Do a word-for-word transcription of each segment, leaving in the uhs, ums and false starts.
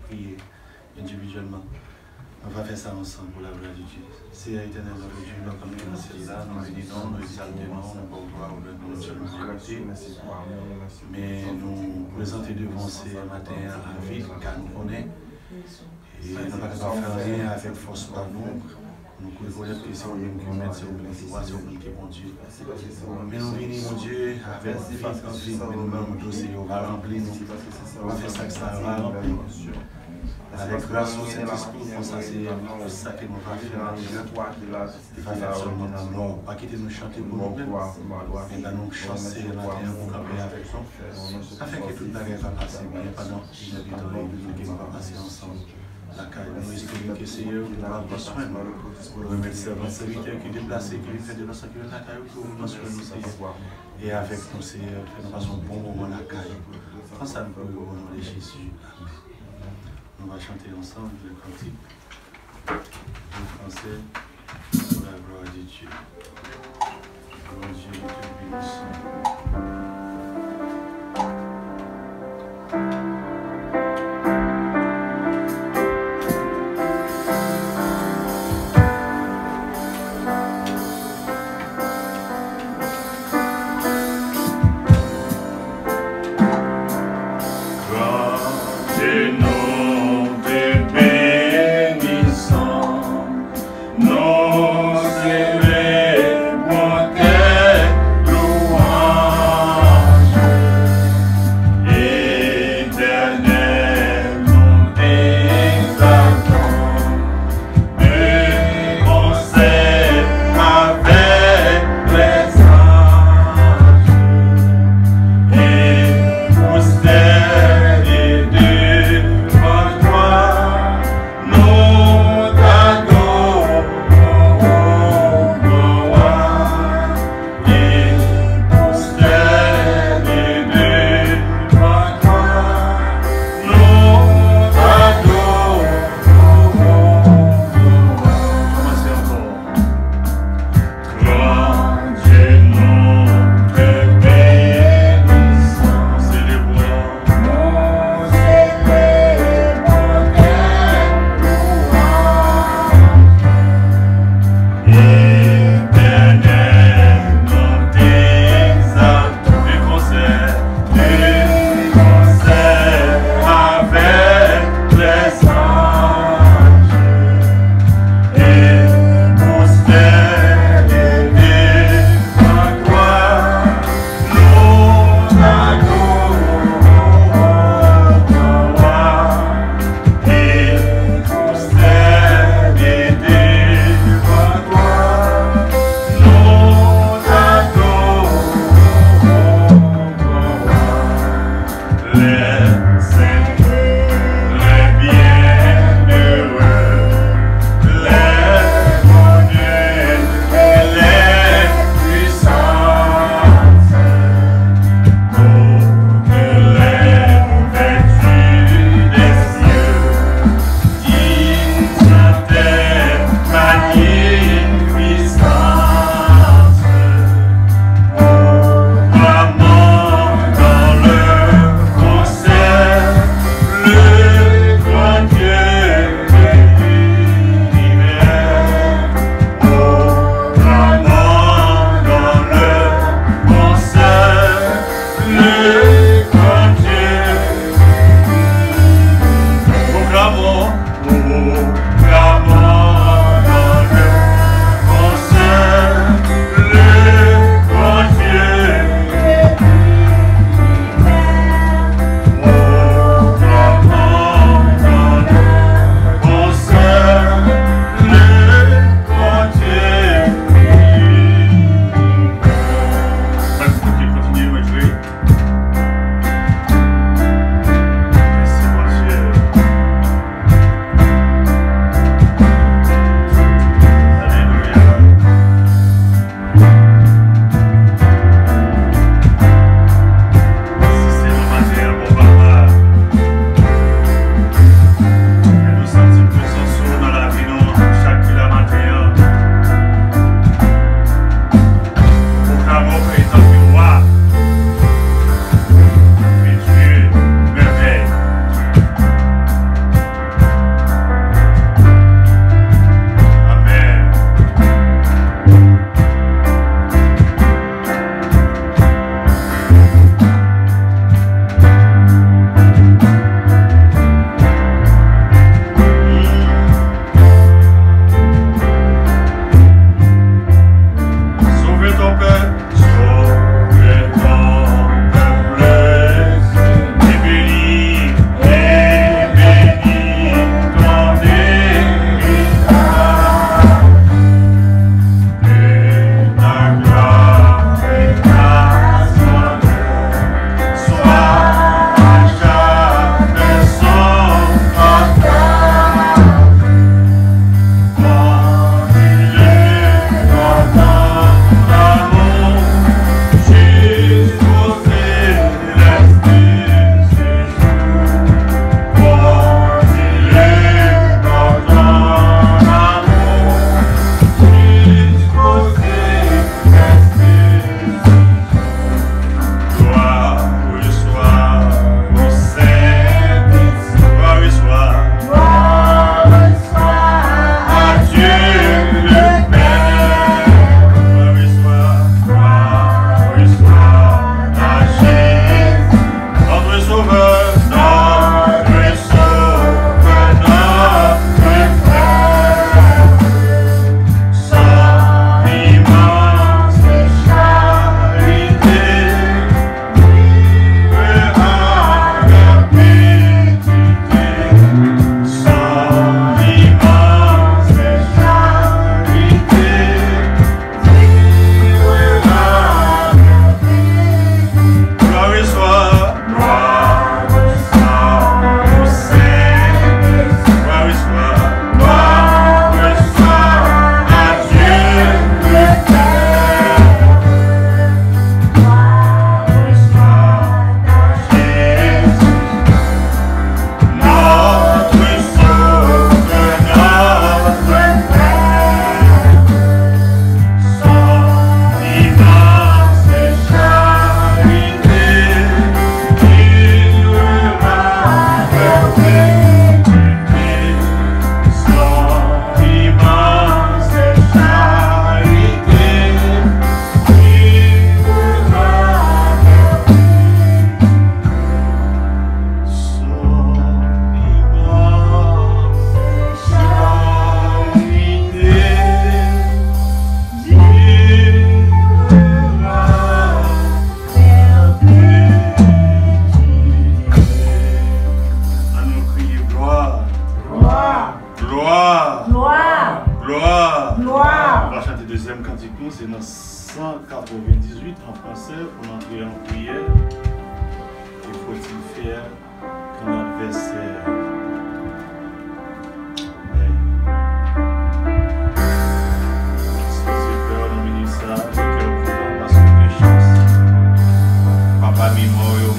Priye endividyèlman. Nou va fè sa ansanm pou la glwa de Dye. Seyè etènèl, nou beni non, nou egzalte non, nou ba w glwa, onè, nou sèlman merite. Men nou prezante devan w Seyè maten an avid, ka nou konnen e nou pa kapab fè anyen avèk fòs pa nou. Nou rekonèt ke se ou menm ki mèt, se ou menm ki wa, se ou menm ki Bondye. Men nou vini, Bondye, avèk vid, anpil, men nou menm, Bondye, se ou va ranpli nou. Ou va fè sa k sa va ranpli avèk gras ou, Sentespri ou, konsa, Seyè, pou sa ke nou va fè maten an, li va fèt sèlman nan non w. Pa kite nou chante pou nou menm, men ban nou chans, Seyè, maten an, pou kanpe avèk nou, afin ke tout bagay va pase byen pandan inèdtan e ke nou va pase ansanm lakay nou. Espere ke Seyè, ou va pran swen nou. Nou remèt sèvant, sèvitè ki deplase, ki vin fè deplasman, ki vin lakay ou, ke ou pran swen nou, Seyè. E avèk nou, Seyè, fè nou pase yon bon moman lakay ou. Pran sa nou priye o non de Jezi. Amèn. Nou va chante ansanm le kantik an fransè, pour la gloire de Dieu. Bondye, nou te benison. Bondye, nou te benison. Nou selebre w, kè lwanj, Etènèl, nou egzaltan de konsè avèk lèzanj, e pwostène devan Se nan san katrevendizuit an franse pou n antre an priyè. Il faut-il faire qu'un adversaire meure? Ekspoze frè yo nan minit sa a, nan kè kontan, paske gen chans. Papa memò yo.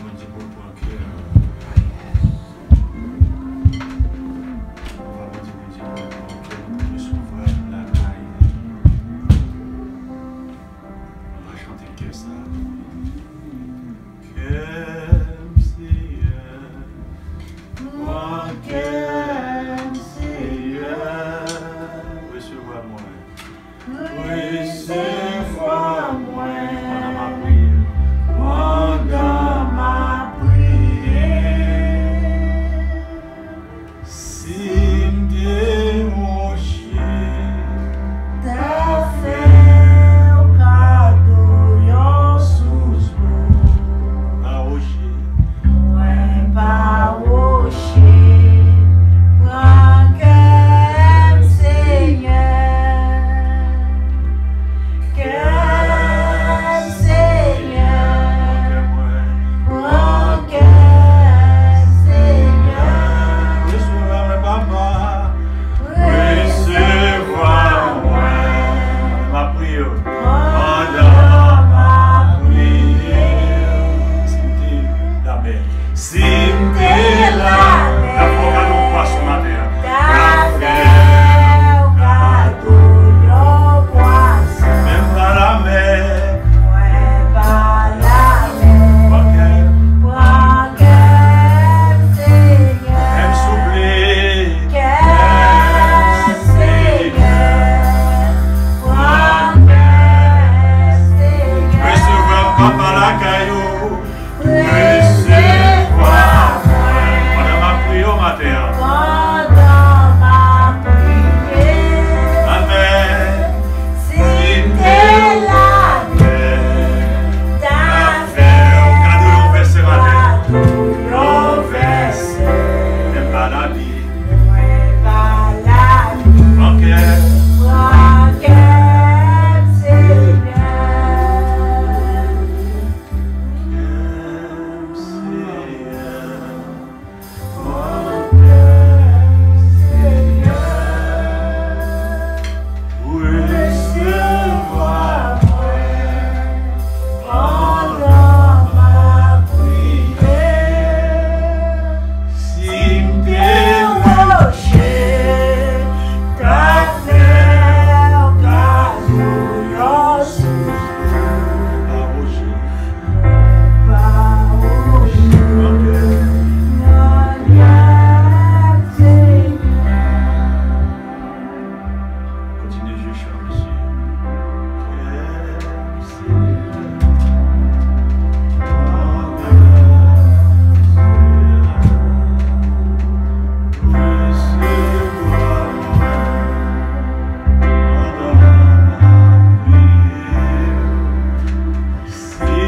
Bondye pou pran kè. Ann va mande Bondye pou pran kè nou pou resevwa lakay li. Ann va chante kè sa. Kè m, Senyè, pran kè m, Senyè, resevwa mwen. Resevwa mwen pandan m ap priye. Pandan m ap priye. Si m te woche, ta fè w kado yon sous dlo. Pa woche. Mwen pa woche, pran kè m, Senyè. Kè m, Senyè, pran kè m, Senyè. Resevwa mwen, Papa. Resevwa mwen. M ap priye w. Pandan m ap priye. Si m te lamè. Si m te lamè. N ap fè w kado pwason maten an. N ap fè w kado yon pwason. Men m pa lamè. Mwen pa lamè. Pran kè m. Pran kè m, Senyè. Kè m souple. Kè m, Senyè. Pran kè m, Senyè. Resevwa m, Papa, lakay ou. Resevwa mwen. Pandan m ap priye w maten an. Pandan m ap priye. Amèn. Si m te lamè, ta fè w kado yon vèsè maten. Kado yon vèsè. Men pa la Bib. Mwen pa la Bib. Pran kè. Pran kè m, Senyè. Kè m, Senyè. Pran kè m, Senyè. Resevwa mwen. Pandan m ap priye, si m te woche, ta fè w kado yon sous dlo. Pa woche. Pa woche. Pran kè m. Pran kè m, Senyè. Kontinye jwe chan, mesye. Si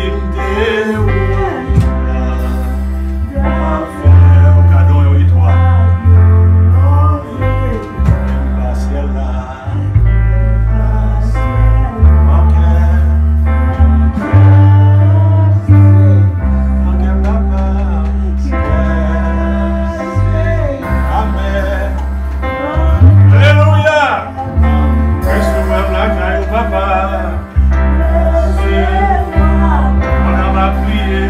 m te ou, ta fè w kado yon etwal. Menm pa syèl la. Pran kè m. Pran kè m, Papa. Amèn. Alelouya. Resevwa m lakay ou, Papa. Pandan m ap priye.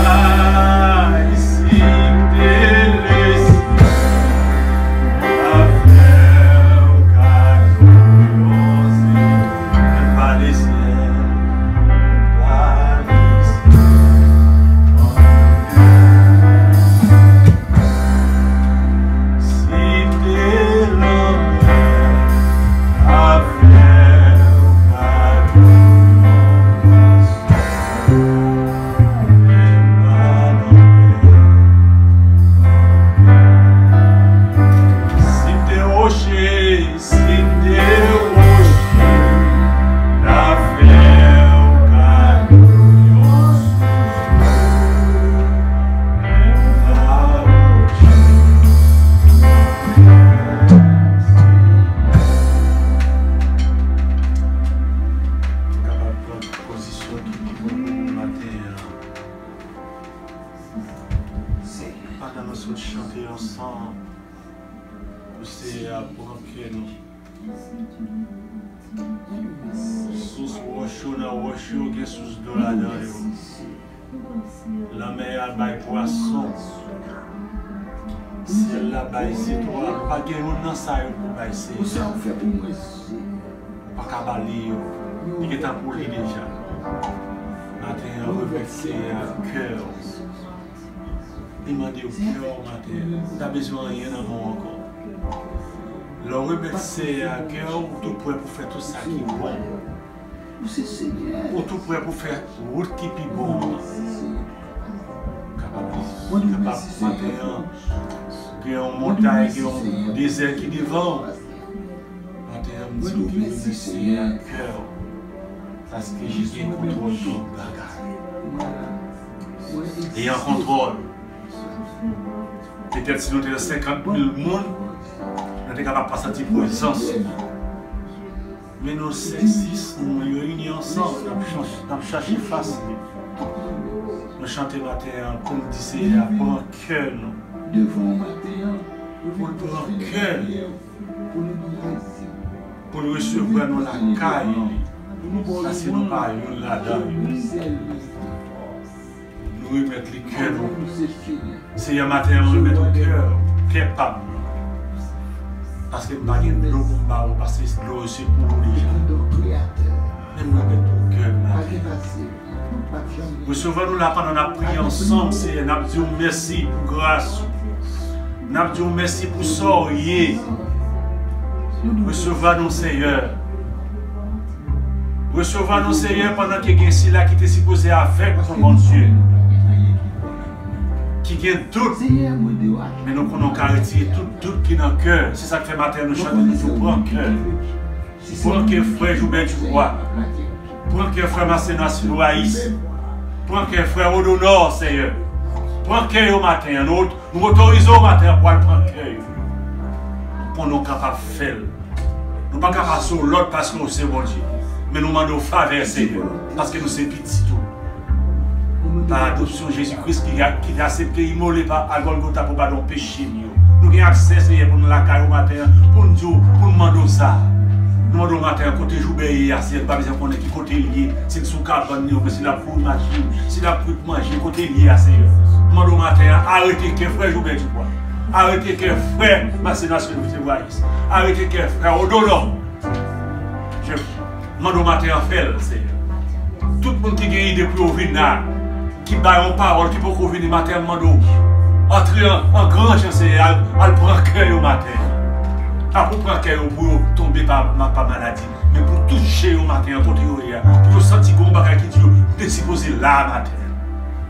Ay, si m te lese afè w kado yon zen. Men pa lese, men pa lese. Si m te lanmè, afè w pa tou yon pwason, men m pa lanmè. Si m te woche, si m te woche, ta fè w kado yon sous dlo. Men m pa woche. Nou kapab pran pozisyon ki pi bon pou nou maten an. Pandan nou sot chante ansanm, pou Seyè a pran kè nou. Sous wòch yo, nan wòch yo gen sous dlo ladan yo. Lanmè a bay pwason. Syèl la bay zetwal. Ou pa gen youn nan sa yo pou bay Seyè. Ou pa ka ba li yo. Li gentan pou li deja. Maten an, remèt Seyè a kè w. Li mande w kè w maten an. Ou pa bezwen anyen nan men w ankò. Lè w remèt Seyè a kè w, ou tou prè pou fè tout sa ki bon. Ou tou prè pou fè wout ki pi bon an. Kapab, kapab maten an, gen yon montay, gen yon dezè ki devan w. Maten an, m di w ki remèt Seyè a kè w. Paske li gen kontwòl tout bagay. Li an kontwòl. Petèt si nou te nan senkant mil moun, nou te kapab pa santi prezans li. Men nou sèt, sis moun reyini ansanm, n ap chans-, n ap chache fas li. Nou chante maten an pou n di Seyè a pran kè nou. Pou l pran kè nou. Pou l resevwa nou lakay li. Paske nou pa youn ladan yo. Nou remèt li kè nou. Seyè, maten an, mwen remèt ou kè, kè pa m nan. Paske m pa gen dlo pou m ba ou, paske dlo yo se pou ou deja. Men m remèt ou kè m maten an. Resevwa nou la pandan n ap priye ansanm, Seyè. N ap di w mèsi pou gras ou. N ap di w mèsi pou sa w ye. Resevwa nou, Seyè. Resevwa nou, Seyè, pandan ke gen sila ki te sipoze avèk nou, Bondye, ki gen dout, men nou konnen w ka retire tout dout ki nan kè. Se sa k fè maten an nou chante, nou di w pran kè. Pran kè frè Joubè Dibwa. Pran kè frè Masenas Loayis. Pran kè frè Odonò, Seyè. Pran kè yo maten an. Nou Nou otorize w maten an pou al pran kè yo. Pou nou kapab fè l. Nou pa ka pase w lòd paske w se Bondye. Men nou mande w favè, Seyè, paske nou se pitit ou. Pa adopsyon Jezi Kris ki, ki te aksepte imole pa, a Gòlgota pou padon peche n yo. Nou gen aksè, Seyè, pou nou lakay ou maten an, pou n di w, pou n mande w sa. Nou mande w maten an, kote Joubè ye a, Seyè, nou pa bezwen konnen ki kote l ye, si l sou kabann li, oubyen si l ap kouri mache, si l ap kwit manje, kote l ye a, Seyè. M mande w maten an, arete kè frè Joubè Dibwa. Arete kè frè Masenas Loayis. Arete kè frè Odonò. Je mande w maten an, fè l, Seyè. Tout moun ki gen ide pou yo vin la, ki bay yon pawòl ki poko vini maten an, m mande w antre an, an gran jan, Seyè, al, al pran kè yo maten an. Pa pou pran kè yo pou yo tonbe pa, pa maladi, men pou touche yo maten an kote yo ye a, pou yo santi gen yon bagay ki di yo, m te sipoze la maten an.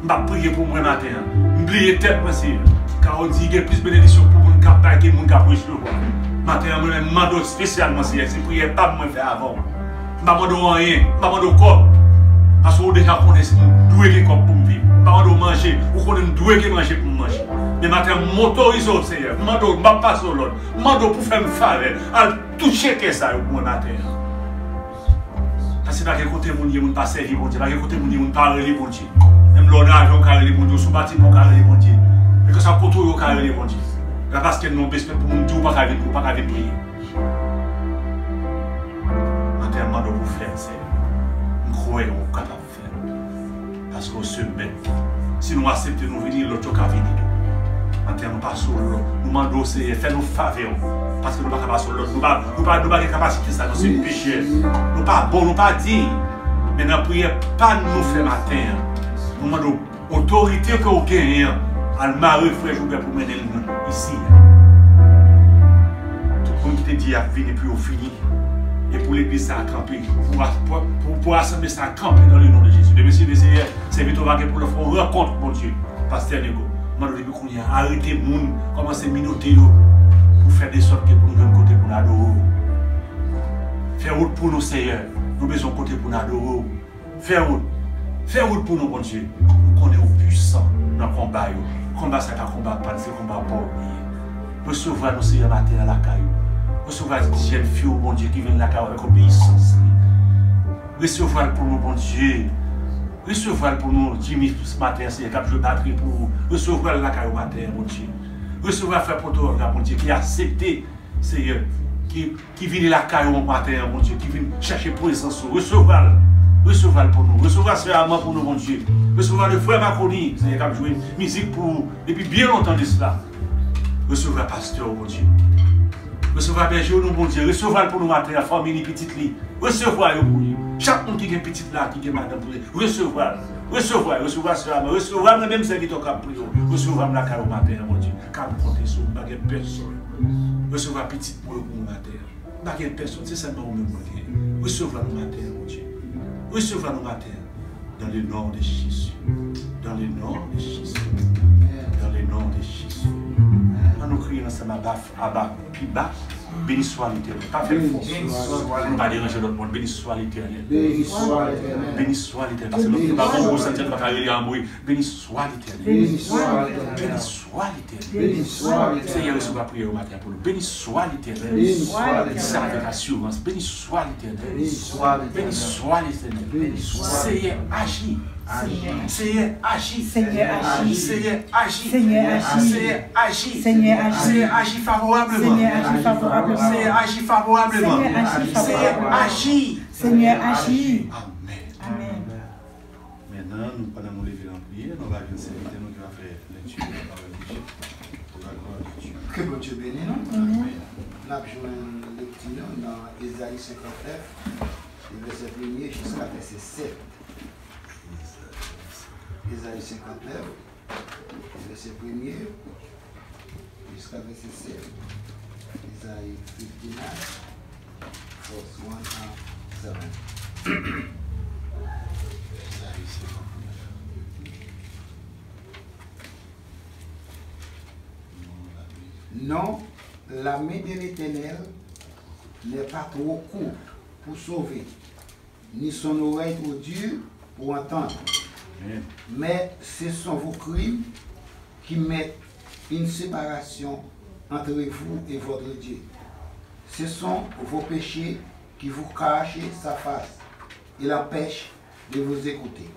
M p ap priye pou mwen maten an. M bliye tèt mwen, Seyè. Ka w di gen plis benediksyon pou moun k ap bay ke moun k ap resevwa. Maten an, mwen menm, m mande w espesyalman, Seyè, se priyè pa m mwen fè avè w. M pa mande w anyen, m pa mande w kòb. Paske w deja konnen si m dwe gen kòb pou m viv. M pa mande w manje, ou konnen m dwe gen manje pou m manje. Men maten an, m otorize w, Seyè. M mande w, m p ap pase w lòd. M mande w pou fè m favè. Al touche kè sa yo pou mwen maten an. Paske pa gen kote moun ye, moun pa sèvi Bondye. Pa gen kote moun ye, moun pa rele Bondye. Menm lè w nan avyon, w ka rele Bondye. Ou sou batiman, w ka rele Bondye. Men kèlkeswa kote w ye, w ka rele Bondye. E pa paske nou bezwen pou moun di w pa ka vin, ou pa ka vin priye. Maten an, m mande w pou fè l, Senyè. M kwè ou kapab fè l. Paske w se mèt. Si nou aksepte nou vini, lòt yo ka vini tou. Maten an, nou pase w lòd. Nou mande w, Senyè, fè nou favè w. Paske nou pa ka pase w lòd. Nou pa, nou pa, nou pa gen kapasite sa, nou se pechè. Nou pa bon, nou pa diy. Men nan priyè pa n nou fè maten an, nou mande w otorite ke w genyen an, al mare frè Joubè pou mennen l isi a. Tout moun ki te di y ap vini pou yo vini. E pou legliz sa a kanpe. Pou, pou, pou, pou asanble sa a kanpe dans le nom de Jésus. Demen, si Senyè, sèvitè w pa gen pwoblèm, fè yon rankont, Bondye. Pastè Nego, mande w depi kounye a, arete moun, kòmanse minote yo, pou fè desòd ke pou nou jwenn kote pou n adore w. Fè wout pou nou, Senyè. Nou bezwen kote pou n adore w. Fè wout. Fè wout pou nou, Bondye. Nou konnen ou pwisan nan konba yo. Konba sa pa konba pa n, se konba pa w li ye. Resevwa nou, Senyè, maten an lakay ou. Resevwa jèn fi w, Bondye, ki vin lakay ou avèk obeyisans li. Resevwa l pou nou, Bondye. Resevwa l pou nou, Jimmy, maten an, Senyè, k ap jwe batri pou ou. Resevwa l lakay ou maten an, Bondye. Resevwa frè Potoraga, Bondye, ki aksepte Senyè, ki, ki vini lakay ou maten an, Bondye, ki vin chèche prezans ou. Resevwa l. Resevwa l pou nou. Resevwa sè Ama pou nou, Bondye. Resevwa le frè Makoni, Senyè, k ap jwe mizik pou ou depi byen lontan de sila. Resevwa pastè ou, Bondye. Resevwa bèje ou nou, Bondye. Resevwa l pou nou maten an, fanmi li, pitit li. Resevwa yo pou li. Chak moun ki gen pitit la, ki gen madanm pou li, resevwa l. Resevwa, resevwa sè Ama. Resevwa mwen menm sèvitè w k ap priye w. Resevwa m lakay ou maten an, Bondye. Ka m konte sou ou, m pa gen pèsonn. Resevwa pitit mwen yo pou mwen maten an. M pa gen pèsonn, se sèlman ou menm mwen genyen. Resevwa nou maten an, Bondye. Resevwa nou maten an. Dans le nom de Jésus. Dans le nom de Jésus. Dans le nom de Jésus. An nou kriye ansanm, Aba, Aba, pi ba. Béni soit l'Éternel. Pa fè l fò. Pou nou pa deranje lòt moun. Béni soit l'Éternel. Béni soit l'Éternel. Béni soit l'Éternel. Paske lòt moun pa gon gwo santi, nou pa ka rele anmwe. Béni soit l'Éternel. Béni soit l'Éternel. Béni soit l'Éternel. Béni soit l'Éternel. Senyè, resevwa priyè yo maten an pou nou. Béni soit l'Éternel. Béni soit l'Éternel. Di sa avèk asirans. Béni soit l'Éternel. Béni soit l'Éternel. Béni soit l'Éternel. Béni soit l'Éternel. Senyè, aji. Aji. Senyè, aji. Senyè, aji. Senyè, aji. Senyè, aji. Senyè, aji. Senyè, aji. Senyè, aji favorableman. Senyè, aji favorableman. Senyè, aji favorableman. Senyè, aji favorableman. Senyè, aji. Senyè, aji. Amèn. Amèn. Mentnan, nou, pandan nou leve nan priyè, nou va jwenn sèvitè nou ki va fè lekti de la pawòl de Dye. Pou la glwa de Dye. Ke Bondye beni nou. Amèn. N ap jwenn lekti nou nan Ezayi senkantnèf, vèsè premye jiska vèsè sèt. Ezayi senkantnèf, vèsè premye jiska vèsè sèt. Ezayi fifty nine, verse one and seven. Ezayi senkantnèf. Non, la main de l'Éternel n'est pas trop courte pour sauver, ni son oreille trop dure pour entendre. Amen. Mais ce sont vos crimes qui mettent une séparation entre vous et votre Dieu. Ce sont vos péchés qui vous cachent sa face et l'empêchent de vous écouter.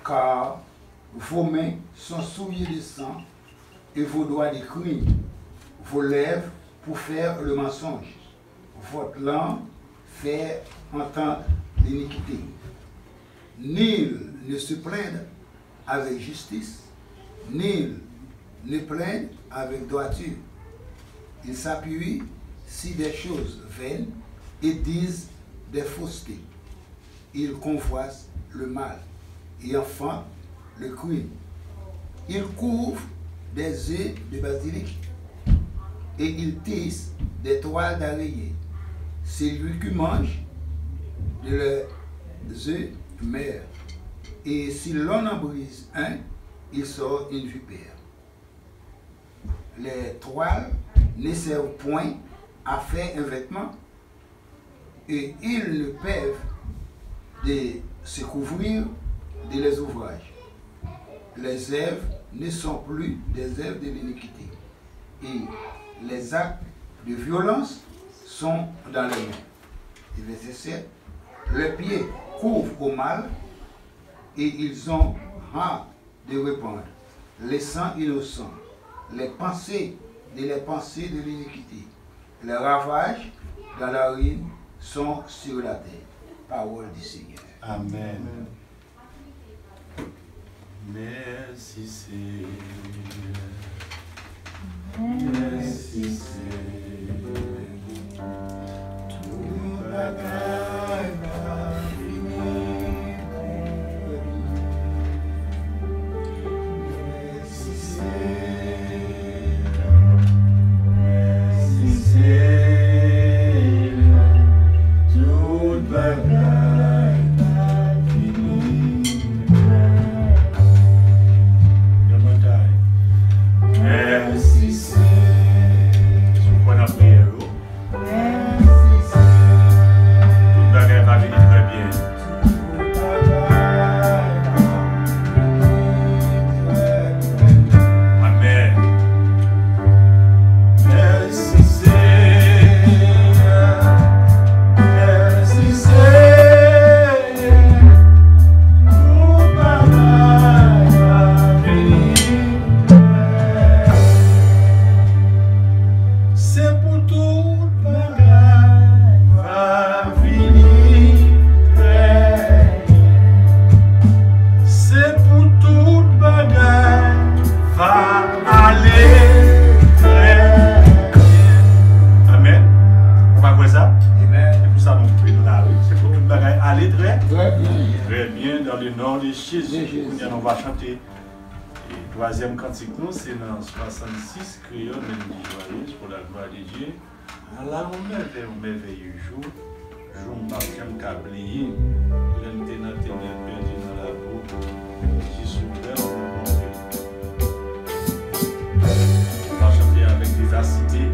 Car vos mains sont souillées de sang et vos doigts de crime, vos lèvres pour faire le mensonge, votre langue fait entendre l'iniquité. Nul ne se plaint avec justice, nul ne plaint avec droiture. Ils s'appuient sur des choses vaines et disent des faussetés. Ils convoitent le mal et enfantent le crime. Ils couvent des œufs de basilic et ils tissent des toiles d'araignée. Celui qui mange de leurs œufs meurt, et si l'on en brise un, il sort une vipère. Les toiles ne servent point à faire un vêtement, et ils ne peuvent de se couvrir de leurs ouvrages. Les œuvres ne sont plus des œuvres de l'iniquité, et les actes de violence sont dans leurs mains. Et verset sept, leurs pieds courent au mal, et ils ont hâte de répandre le sang innocent, les pensées de les pensées de l'iniquité, les ravages dans la ruine sont sur la terre. Parole du Seigneur. Amen. Mèsi, Senyè. Mèsi, Senyè. Tout bagay pa fini pou mwen. Mèsi, Senyè. Mèsi, Senyè. Tout bagay pa fini. Yon bagay. Le nom de Jésus. Kounye a nou va chante. E twazyèm kantik nou, se nan swasannsis, kreyòl, men li di joyeuse pour la gloire de Dieu. Ala yon mèvèy, yon mèvèy jou, jou m p ap janm ka bliye. Lè m te nan tenèb, pèdi nan labou, Jezi souvè m, mon Dieu. Nou va chante avèk vivasite.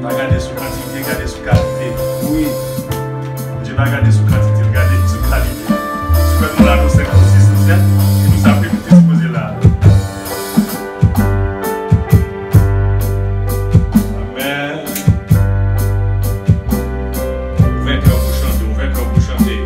Pa gade sou kantite, gade sou kalite. Wi. Bondye pa gade sou kantite, l gade sou kalite. Si w wè nou la, nou senk ou sis, nou sèt, e nou sa pi vit te sipoze la. Amèn. Ouvè kè w pou chante, ouvè kè w pou chante.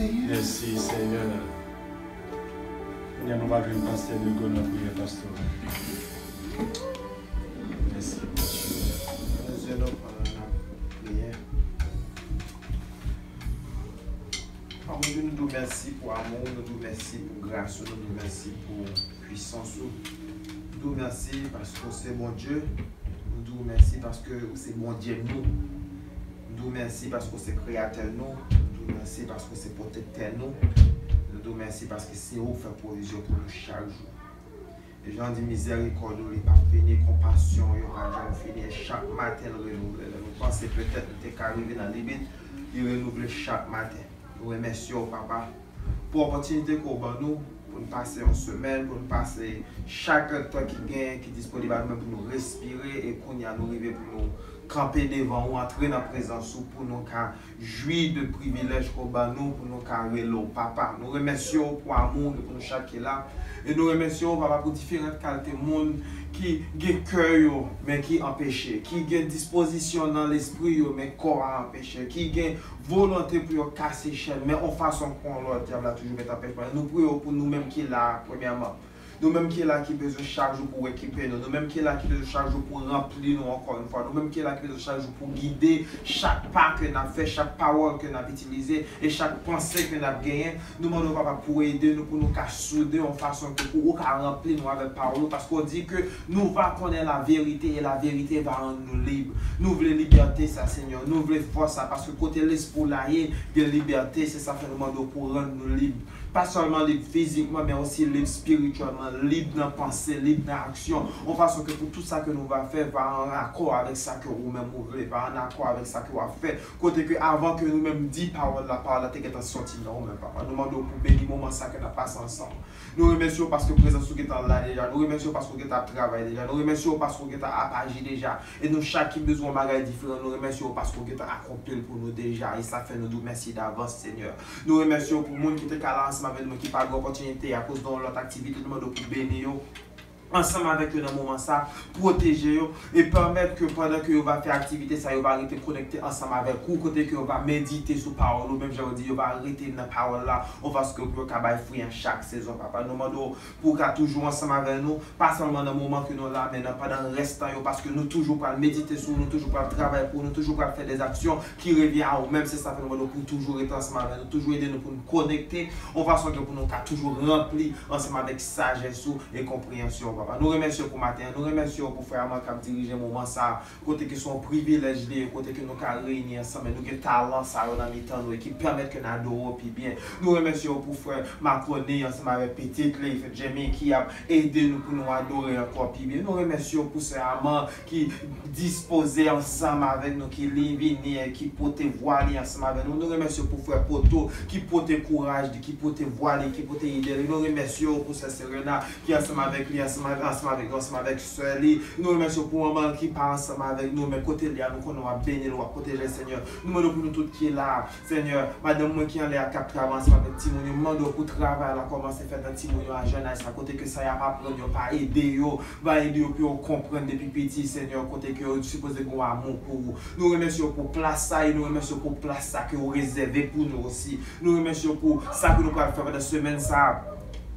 Mèsi, Senyè. Kounye a nou va jwenn pastè Lugo nan priyè pastoral. Mèsi, Bondye. Bondye, nou pran nan priyè. Papa Bondye, nou di w mèsi pou amou w, nou di w mèsi pou gras ou, nou di w mèsi pou pwisans ou. Nou di w mèsi paske w se Bondye. Nou di w mèsi paske w se Bondye nou. Nou di w mèsi paske w se kreyatè nou. Nou di w mèsi paske w se pwotektè nou. Nou di w mèsi paske se ou k fè pwovizyon pou nou chak jou. E jan w di mizèrikòd ou li p ap fini, konpasyon w yo pa janm fini. E chak maten l renouvle. Lè nou panse petèt nou te ka rive nan limit, li renouvle chak maten. Nou remèsye w, Papa, pou opòtinite ke w ban nou, pou n pase yon semèn, pou n pase chak tan ki genyen, ki disponib a nou menm pou nou respire, e kounye a nou rive pou nou kanpe devan ou, antre nan prezans ou, pou nou ka jwi de privilèj ke w ban nou, pou nou ka rele w Papa. Nou remèsye w pou amou w gen pou nou chak ki la, e nou remèsye w, Papa, pou diferan kalite moun ki gen kè yo, men ki anpeche, ki gen dispozisyon nan lespri yo, men kò a anpeche, ki gen volonte pou yo kase chèn, men yon fason kon yon lòt, dyab la toujou met anpèchman. Nou priye w pou nou menm ki la a, premyèman. Nou menm ki la ki bezwen chak jou pou w ekipe nou. Nou menm ki la ki bezwen chak jou pou w ranpli nou ankò yon fwa. Nou menm ki la ki bezwen chak jou pou w gide chak pa ke n ap fè, chak pawòl ke n ap itilize e chak panse ke n ap genyen. Nou mande w, Papa, pou w ede nou, pou nou ka soude yon fason ke pou ou ka ranpli nou avèk pawòl ou, paske w di ke nous va connaître la vérité et la vérité va rendre nous libres. Nou vle libète sa, Senyè. Nou vle fòs sa, paske kote lespri w la ye, gen libète. Se sa fè nou mande w pou w rann nou lib. Pa sèlman lib fizikman, men osi lib espirityèlman, lib nan panse, lib nan aksyon. Yon fason ke pou tout sa ke nou va fè va an akò avèk sa ke ou menm ou vle, va an akò avèk sa ke w ap fè. Kote ke avan ke nou menm di pawòl la, pawòl la te gentan sòti nan ou menm, Papa. Nou mande w pou beni moman sa ke n ap pase ansanm. Nou remèsye w paske prezans ou gentan la deja. Nou remèsye w paske ou gentan ap travay deja. Nou remèsye w paske ou gentan ap aji deja. E nou chak ki bezwen yon bagay diferan, nou remèsye w paske ou gentan akonpli l pou nou deja. E sa fè nou di w mèsi davans, Senyè. Nou remèsye w pou moun ki te ka la ansanm avèk nou, men ki pa gen opòtinite akoz de yon lòt aktivite. Nou mande w pou beni yo ansanm avèk yo nan moman sa, pwoteje yo, e pèmèt ke pandan ke yo va fè aktivite sa, yo va rete konekte ansanm avèk ou, kote ke yo va medite sou pawòl ou, menm jan yo di, yo va rete nan pawòl la, yon fason ke pou yo ka bay fwi an chak sezon, Papa. Nou mande w pou w ka toujou ansanm avèk nou, pa sèlman nan moman ke nou la, men nan pandan rès tan yo, paske nou toujou pral medite sou ou, nou toujou pral travay pou ou, nou toujou pral fè de aksyon ki revyen a ou menm. Se sa fè nou mande w pou w toujou rete ansanm avèk nou, toujou ede nou pou nou konekte, yon fason ke pou nou ka toujou ranpli ansanm avèk sajès ou e konpreyansyon w, Papa. Nou remèsye w pou maten an, nou remèsye w pou frè Aman k ap dirije moman sa a, kote ke se yon privilèj li ye, kote ke nou ka reyini ansanm, e nou gen talan sa yo nan mitan nou, e ki pèmèt ke n adore w pi byen. Nou remèsye w pou frè Makoni ansanm avèk pitit li, frè Jamie, ki ap ede nou pou nou adore ankò pi byen. Nou remèsye w pou sè Aman ki dispoze ansanm avèk nou, ki li vini, e ki pote vwa li ansanm avèk nou. Nou remèsye w pou frè Poto, ki pote kouraj li, ki pote vwa li, ki pote ide li. Nou remèsye w pou sè Serena, ki ansanm avèk li, ansanm avèk, ansanm avèk nou, ansanm avèk sè li. Nou remèsye w pou manman l ki pa ansanm avèk nou, men kote li a, nou konnen w ap beni l, w ap pwoteje l, Senyè. Nou mande w pou nou tout ki la, Senyè. Madanm mwen ki anlè a k ap travay ansanm avèk timoun yo, m mande w pou travay la kòmanse fèt nan timoun yo a jèn aj sa, kote ke sa y ap aprann yo pa ede yo, va ede yo pou yo konprann depi piti, Senyè, kote ke yo sipoze gen yon amou pou ou. Nou remèsye w pou plas sa, e nou remèsye w pou plas sa ke w rezève pou nou osi. Nou remèsye w pou sa ke nou pral fè pandan semèn sa a.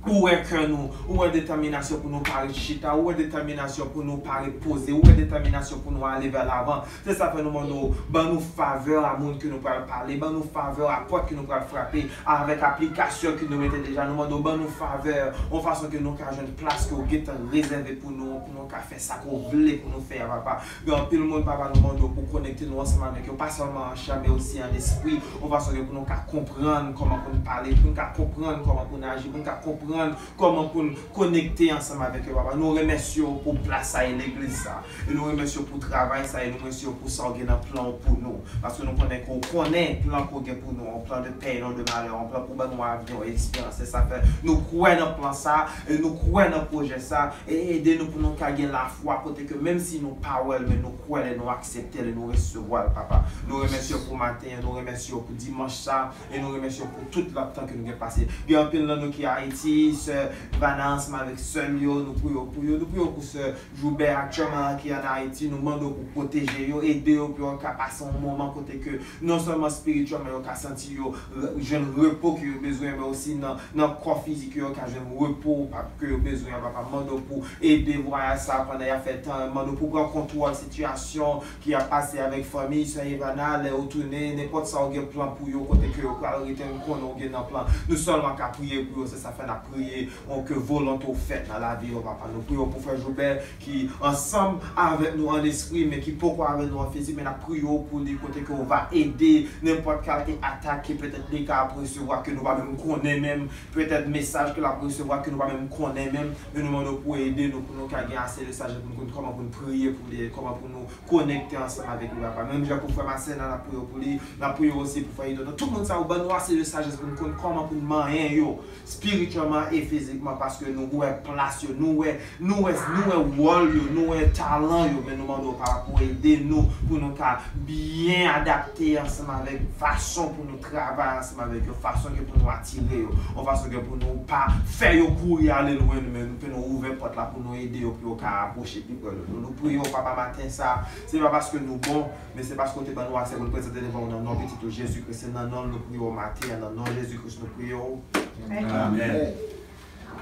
Ou wè kè nou, ou wè detèminasyon pou nou pa ret chita, ou wè detèminasyon pou nou pa ret poze, ou wè detèminasyon pou nou ale vè lavan. Se sa fè nou mande w, ban nou favè a moun ke nou pral pale, ban nou favè a pòt ke nou pral frape, avèk aplikasyon ke nou mete deja. Nou mande w, ban nou favè, yon fason ke nou ka jwenn plas ke w gentan rezève pou nou, pou nou ka fè sa ke w vle pou nou fè a, Papa. Gen anpil moun, Papa, nou mande w pou konekte nou ansanm avèk yo, pa sèlman an chè, men osi an lespri, yon fason ke pou nou ka konprann kòman pou n pale, pou n ka konprann kòman pou n aji, pou n ka konprann kòman pou n konekte ansanm avèk yo, Papa. Nou remèsye w pou plas sa e legliz sa. E nou remèsye w pou travay sa, e nou remèsye w pou sa w gen nan plan w pou nou. Paske nou konnen ke w konnen plan ke w gen pou nou, yon plan de pè e non de malè, yon plan pou ban nou avni, yon esperans. Se sa fè nou kwè nan plan sa, e nou kwè nan pwojè sa, e ede nou pou nou ka gen lafwa kote ke menm si nou pa wè l, men nou kwè l e nou aksepte l e nou resevwa l, Papa. Nou remèsye w pou maten an, nou remèsye w pou dimanch sa, e nou remèsye w pou tout lòt tan ke nou gen pase. Gen anpil nan nou ki Ayiti, Sè Vana ansanm avèk sè l yo, nou priye w pou yo, nou priye w pou sè Joubè aktyèlman la ki ann Ayiti, nou mande w pou pwoteje yo, ede yo pou yo ka pase yon moman kote ke non sèlman espirityèlman yo ka santi yo re- jwenn repo ke yo bezwen, men osi nan, nan kò fizik yo, yo ka jwenn repo pa- ke yo bezwen an, papa. Mande w pou ede vwayaj sa a pandan y ap fè tan, mande w pou pran kontwòl sitiyasyon ki ap pase avèk fanmi sè Evana, lè yo tounen, nenpòt sa w gen plan pou yo, kote ke yo pral rete, nou konnen w gen nan plan. Nou sèlman ka priye pou yo, se sa fè n ap priye, ke volonte w fèt nan lavi yo, papa. Nou priye w pou frè Joubè ki ansanm avèk nou an espri, men ki poko avèk nou an fizik, men n ap priye w pou li, kote ke w va ede nenpòt kalite atak ke petèt li ka ap resevwa, ke nou pa menm konnen menm, petèt mesaj ke l ap resevwa ke nou pa menm konnen menm, men nou mande w pou ede nou, pou nou ka gen ase de sajès pou nou konn kòman pou nou priye pou li, kòman pou nou konekte ansanm avèk li, papa. Menm jan pou frè Marcelin, n ap priye w pou li, n ap priye w osi pou frè Idon. Tout moun sa yo ban nou ase de sajès pou nou konn kòman pou nou manyen yo, espirityèlman e fizikman, paske nou wè plas yo, nou wè, nou wè, nou wè wòl yo, nou wè talan yo, men nou mande w, papa, pou ede nou, pou nou ka byen adapte ansanm avèk fason pou nou travay ansanm avèk yo, fason ke pou nou atire yo, yon fason ke pou nou pa fè yo kouri ale lwen nou, men nou, ke nou ouvè pòt la pou nou ede yo, pou yo ka apwoche pi pre de nou. Nou priye w, papa, maten sa, se pa paske nou bon, men se paske w te ban nou aksè pou nou prezante devan w nan non pitit ou Jezi Kris. Se nan non l nou priye w maten an, nan non Jezi Kris nou priye w. Amèn. Amèn.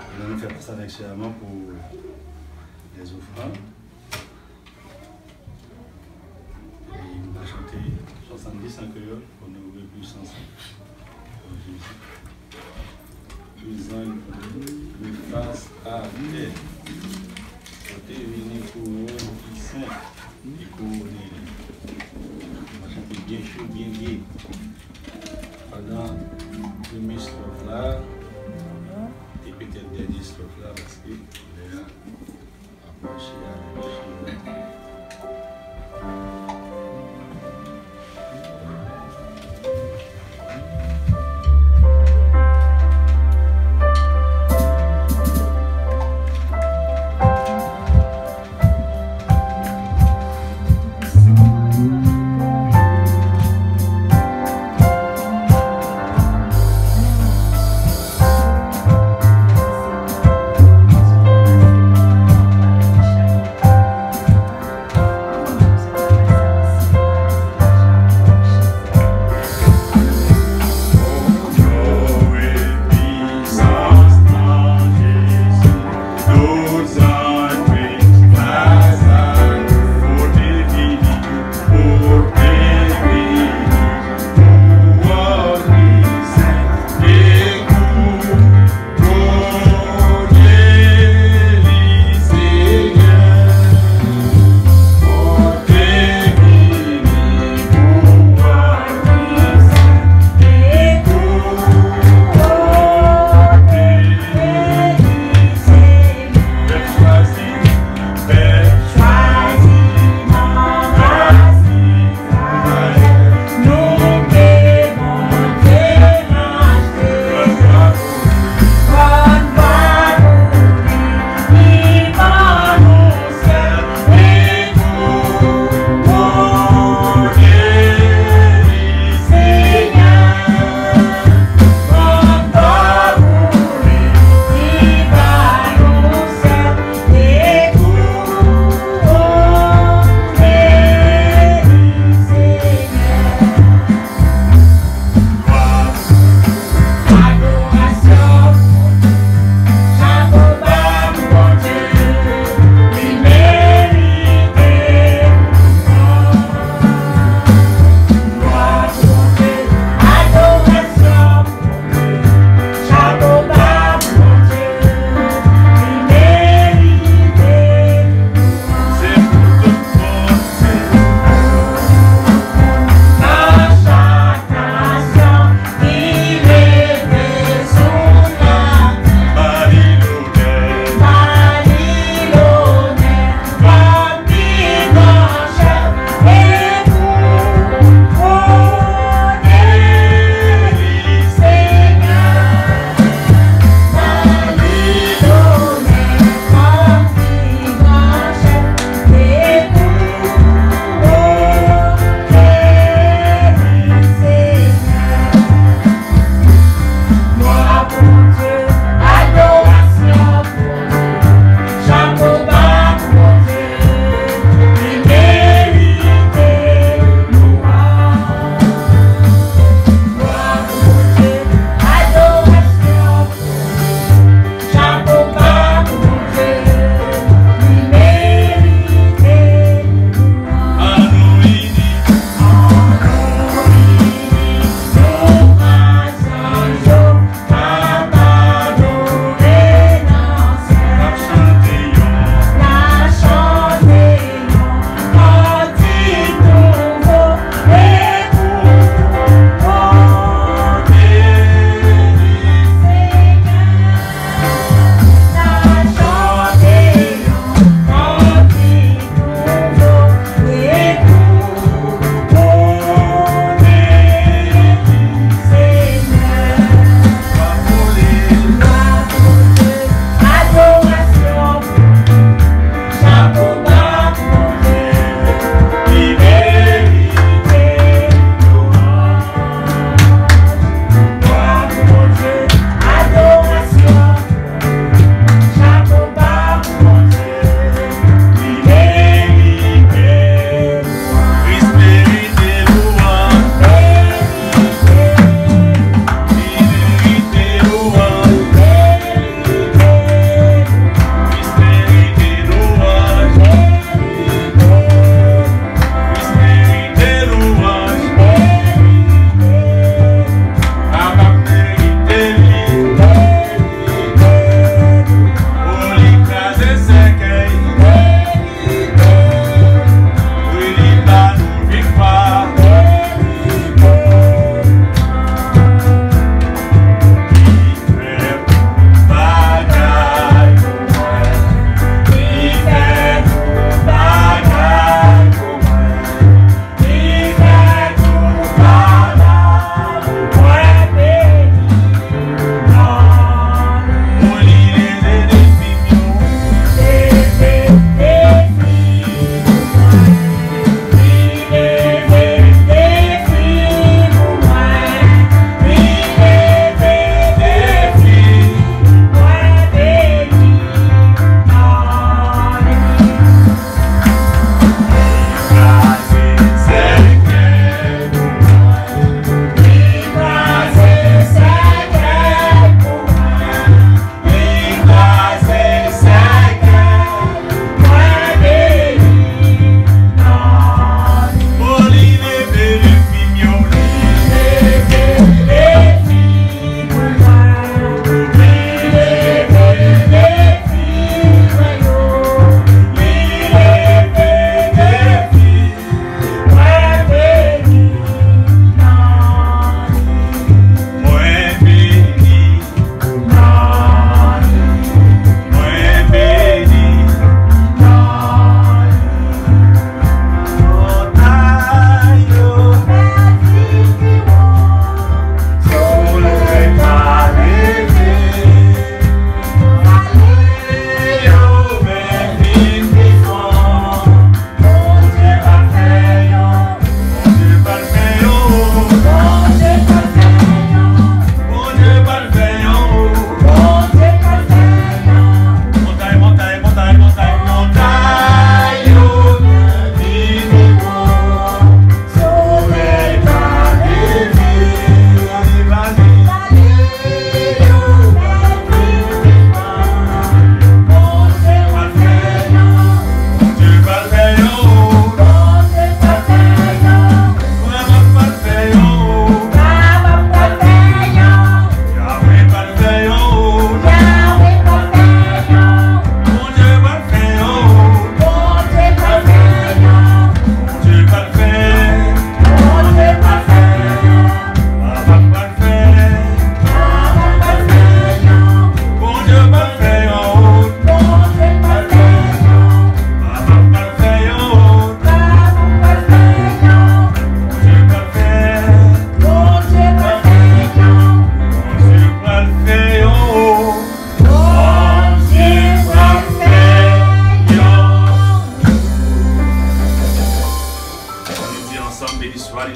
Epi nou fè pase avèk sè Armand pou lèzofrann. Epi nou va chante swasanndis an kreyòl, Onore pwisans ou, o Jezi. Prezan li fas a tè. Pote vini kouwòn ki sen e kouwone li. Nou va chante byen cho, byen ge. Pandan premye stwòf la, e petèt dènye stwòf la, paske lè a ap mache avèk cheve.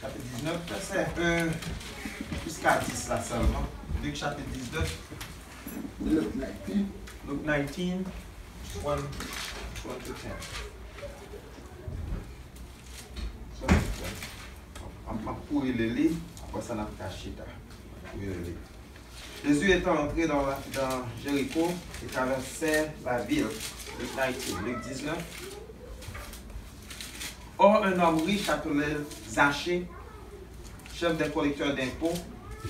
Chapit diznèf, vèsè en jiska dis la sèlman. Lik chapit diznèf. Luke nineteen. Luke nineteen, one, one to ten. M ap, m ap kouri li li, apre sa n ap ka chita. M ap kouri li li. Jésus étant entré dans la, dans Jéricho et traversait la ville. Luc nineteen, Luc dix-neuf. Or, un homme riche appelé Zachée, chef des collecteurs d'impôts,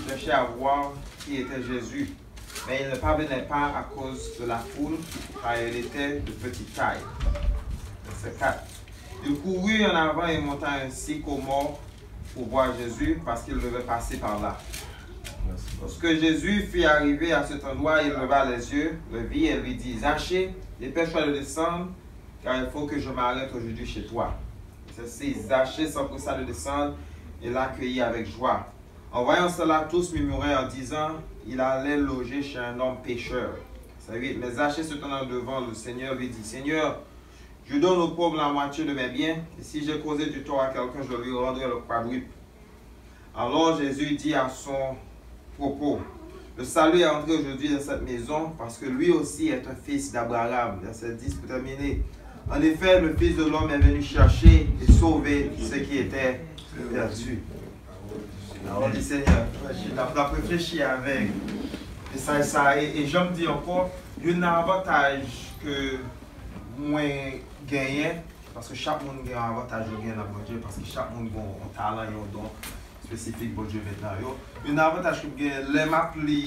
cherchait à voir qui était Jésus, mais il ne parvenait pas à cause de la foule, car il était de petite taille. Verset quatre. Il courut en avant et monta un sycomore pour voir Jésus, parce qu'il devait passer par là. Lorsque Jésus fut arrivé à cet endroit, il leva les yeux, le vit et lui dit, Zachée, dépêche-toi de descendre, car il faut que je m'arrête aujourd'hui chez toi. Verset six. Zachée s'empressa de descendre et l'accueillit avec joie. En voyant cela, tous murmuraient en disant, il allait loger chez un homme pécheur. Verset huit. Mais Zachée se tenant devant le Seigneur lui dit, Seigneur, je donne aux pauvres la moitié de mes biens, et si j'ai causé du tort à quelqu'un, je lui rendrai le quadruple. Alors Jésus dit à son propos, le salut est entré aujourd'hui dans cette maison, parce que lui aussi est un fils d'Abraham. Verset dix pour terminer. En effet, le Fils de l'homme est venu chercher et sauver ce qui était perdu. Pawòl di Senyè. N ap, n ap reflechi avèk mesaj sa a. E, e jan m di ankò, youn nan avantaj ke mwen genyen, paske chak moun gen yon avantaj yo genyen nan Bondye, paske chak moun gen yon talan, yon don espesifik Bondye met nan yo. Youn nan avantaj ke m genyen, lè m ap li,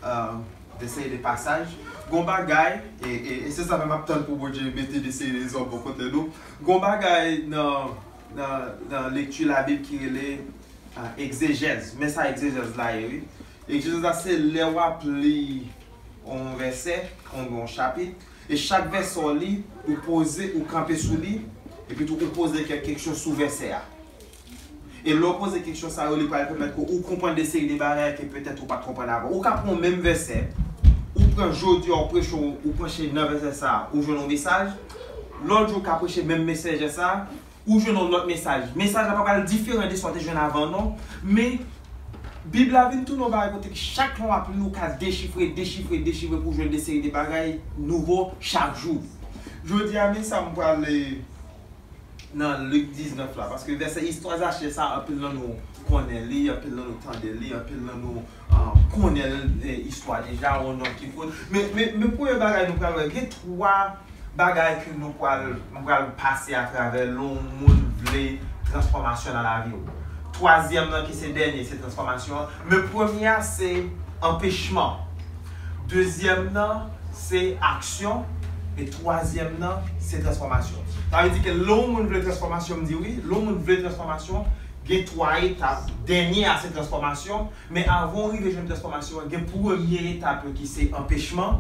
euh, de seri de pasaj, gon bagay, e, e, e se sa menm m ap tann pou Bondye mete de seri de zòm bò kote nou. Gon bagay nan, nan, nan lekti Labib ki rele, euh, egzejèz. Men sa egzejèz la ye, wi. Egzejèz la, se lè w ap li yon vèsè, yon, yon chapit, e chak vèsè w li, ou poze, ou kanpe sou li, epi tou ou poze kèk kesyon sou vèsè a. E lè w poze kesyon sa yo, li pral pèmèt ke ou konprann de seri de bagay ke petèt ou pa t konprann avan. Ou ka pran yon menm vèsè, ou pran jodi a, ou preche, ou preche nan vèsè sa a, ou jwenn yon mesaj. Lòt jou, ou ka preche menm mesaj sa a, ou jwenn yon lòt mesaj. Mesaj la pa pral diferan de sa w te jwenn avan, non. Men, Bib la vin tounen yon bagay kote ke chak lè w ap li, ou ka dechifre, dechifre, dechifre pou w jwenn de seri de bagay nouvo chak jou. Jodi a, men sa m pral, eh, nan Lik diznèf la, paske vèsè istwa Zache sa, anpil nan nou konnen li, anpil nan nou tande li, anpil nan nou, ah, konnen, eh, istwa deja, yon nonm ki fout. Men, men, men premye bagay nou pral wè, gen twa bagay ke nou pral, nou pral pase atravè lè yon moun vle transfòmasyon nan lavi w. Twazyèm nan ki se dènye, se transfòmasyon an. Men premye a se anpechman. Dezyèm nan se aksyon. E twazyèm nan se transfòmasyon. Sa vle di ke lè yon moun vle transfòmasyon, m di wi, lè yon moun vle transfòmasyon, gen twa etap. Dènye a se transfòmasyon. Men avan w rive jwenn transfòmasyon an, gen premye etap yo ki se anpechman.